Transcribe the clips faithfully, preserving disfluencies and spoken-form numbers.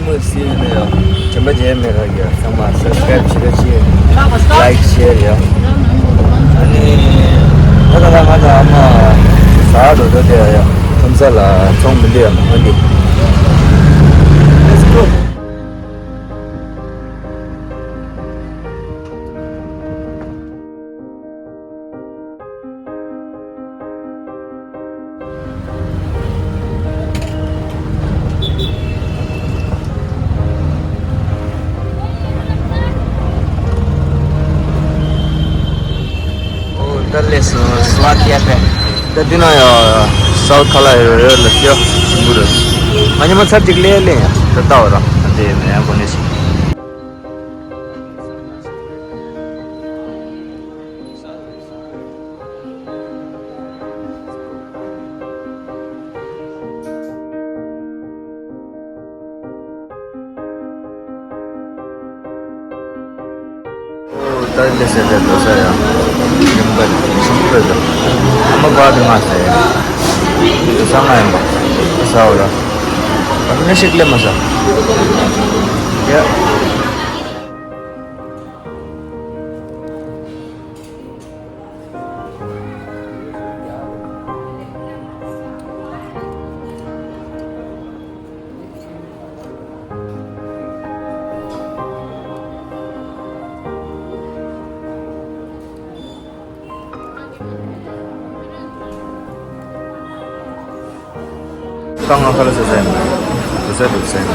མོས་སི་ཡོད་ན་ཡང་དྲན་པ་བརྗེད་མེད་ར་གི་ཚང་མ་སབ་སི་ཀ་རེབ་བྱེད་རོགས་གྱིས། ལའིཀ་ཤེར་ཡང་། ཨ་ནི་ད་ད་ད་ང་ད་ཨ་མ་ཟ་འགྲོ་འགྲོ་དེ་ཡང་ཁྲོམ་ས་ལ་ཚོང་མི་འདུག་ཡང་འོན་ཏེ། Let's go. ཨོ་ད་ལས་སོ་སོ་ཨ་ཏི་ཡ་ཕེ། ད་འདི་ན་ཡ་སའུ་ཐ་ལ་ཡོད་ཡོད་ལ་སི་ཡ་མུ་རུ། ང་ཉི་མ་ཚར་གཅིག་ལས་ལས་ཡ་ད་ལྟ་བ་ར་ཨ་ཏི་ཡ་མེ་ཡ་གོ་ནས་སི། ད་ལེ་སེ་དེ་དོ་ས་ཡ། ཡིན་པ་ཆུང་པོ་རེད་དོ། ཨ་མ་བ་དེ་མ་ཟེར་ཡ། དེ་ས་ང་ཡིན་པ། ས་འོ་ར། ཨ་ནི་ཤིག་ལེ་མ་ས། ཡ། ད་ང་ཁ་ལ་ཟ་ས་ཡིན་པ། ཟ་ས་འདུག་ས་ཡིན།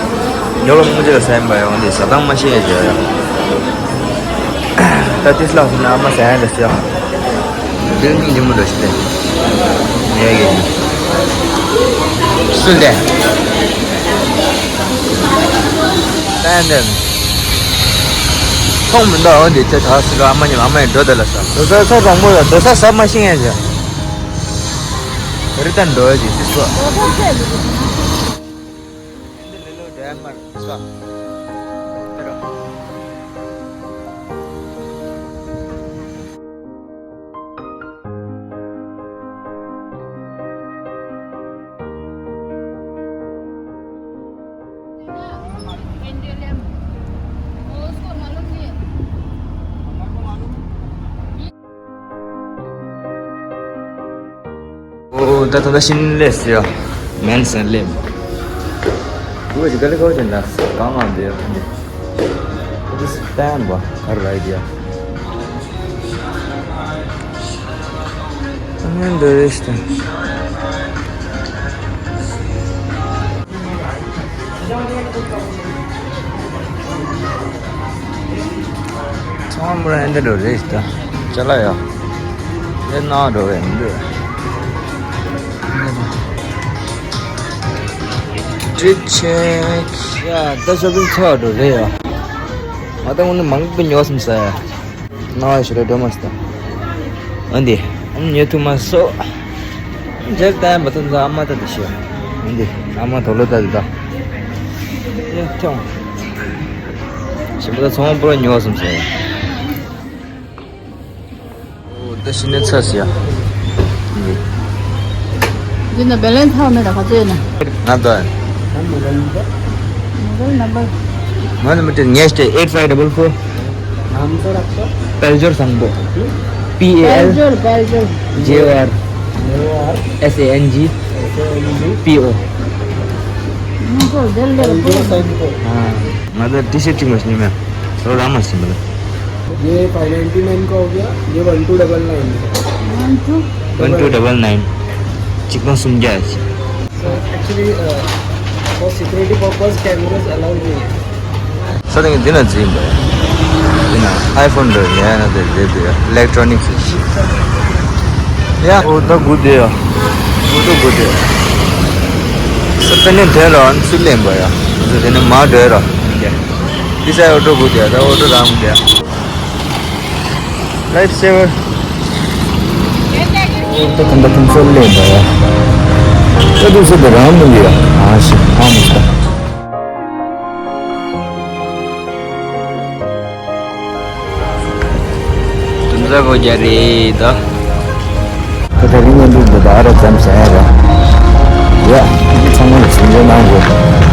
ཉོ་ལ་མོ་ཅི་ལ་ས་ཡིན་པ་ཡང་འདི་ཟ་སྟངས་མ་ཤེས་ཡ་ཅི་ཡ། ད་ཏིས་ལགས་སུ་ན་ཨ་མ་ཟ་ཡ་འདྲ་ཟེར་ཡ། འདིར་མིག་ཉིན་མོ་འདྲ་ཞིག་སྟེ། ངས་གི། སུ་འདྲ། ད་ཡ་འདྲ། ཁོང་མི་འདུག་འོན་ཏེ་ཁྱེད་ད་སི་ར་ཨ་མ་ཉིད་ཨ་མ་ཡི་འགྲོ་དེ་ལ་ས། དོ་ས་ས་དྲང་མོ་ཡ་དོ་ས་ས་མ་ཤེས་ཡ་ཅི་ཡ། རི་ཏན་འགྲོ་ཡ་ཅིག་ཤི་སོ། ཨོ་ད་ད་ད་ཤིན་ལེ་སི་ཡ། མེན་སན་ལེམ། ཨོ་ཅི་ག་ལེ་གོ་ཅན་ད་གང་ང་འདི་ཡ། འདི་སི་ཏན་བ་ག་ར་ཡ། ཨ་ནི་འདི་རེད་ཤི་ད། ཚང་མ་འདི་འགྲོ་རེད་ད། ཅ་ལག་ཡ། དེ་ན་འགྲོ་བས་འདི། ཀྲིག་ཆེག་ཡ་ད་ཤོ་པིང་ཚར་འགྲོ་རེད་ཡ། ང་ད་དངོས་གནས་མང་པོ་ཉོ་སོང་ས་ཡ། ནང་ཞུ་རེ་འགྲོ་མ་སྟ། འོན་ཏེ་ཨམ་ཉོ་ཐུབ་མ་སོ། རྗེས་ལྟ་ཡ་མ་ཐུབ་ན་ཨ་མ་ལྟ་དེ་ཤོད། འོན་ཏེ་ཨ་མ་དོ་ལོ་ལྟ་དེ་ད། ཡ་ཁྱོང་། ཞིམ་པོ་ད་ཚོང་པོ་ཉོ་སོང་ཟེར། ཨོ་ད་ཤི་ནས་ཚ་སི་ཡ། འདི་ན་བེ་ལེན་ཧ་མེད་ད་ག་ཚོད་ཡོད་ན། ང་ད། མོ་བལ་ནམ་བར། མོ་བལ་ནམ་བར་ངས་ཏེ་eight five double four། ནམ་ཚོད་རག་སོ། དཔལ་འབྱོར་བཟང་པོ། P A དཔལ་L འབྱོར་དཔལ་འབྱོར། J O R J O R S A N G S A N G P O། ནམ་ཚོད་དེ་ལས་པོ། དཔལ་འབྱོར་བཟང་པོ། ཨ། ང་ད་ཏི་ཤར་ཊི་གཅིག་མ་ཤེས་ཉི་མ། རོ་ར་མ་ཤེས་མ་ལ། ये five ninety nine का हो गया, ये one two double nine का। One two double nine। གཅིག་དང་སུམ་བརྒྱ། So actually, uh, for security purpose, cameras allowed नहीं है। ས་སྟེང་འདི་ན་འཛིན་པ། འདི་ན་iPhone འདྲ་ཡ་ན་དེ་དེ་དེ་electronics། ཡ་ཨོ་ད་གུ་དེ་ཡ། གུ་དུ་གུ་དེ། ས་ཏེ་ནེ་དེ་ལ་ཨན་སུ་ལེན་པ་ཡ། ས་ཏེ་ནེ་མ་འདྲ་ར། འདི་ས་ཨོ་ཏོ་གུ་དེ་ཡ་ད་ཨོ་ཏོ་རང་དེ་ཡ། Life saver། ད་ཁམས་པ་ཁམས་སོགས་ལས་འདྲ་བ། ད་དུ་སུ་དེ་རང་མི་འདི་ཡ། ཨ་ཤི་ཨ་མི་ཤི། དུམ་ས་གོ་རྒྱ་རེད་ད། ད་ད་རིང་ངན་འདུག་འདི་ད་ཨ་ར་ཙམ་ཟ་ཡ་ར། ཡ། འདི་ཚང་མ་ལ་སུན་འདྲ་གནང་དགོས།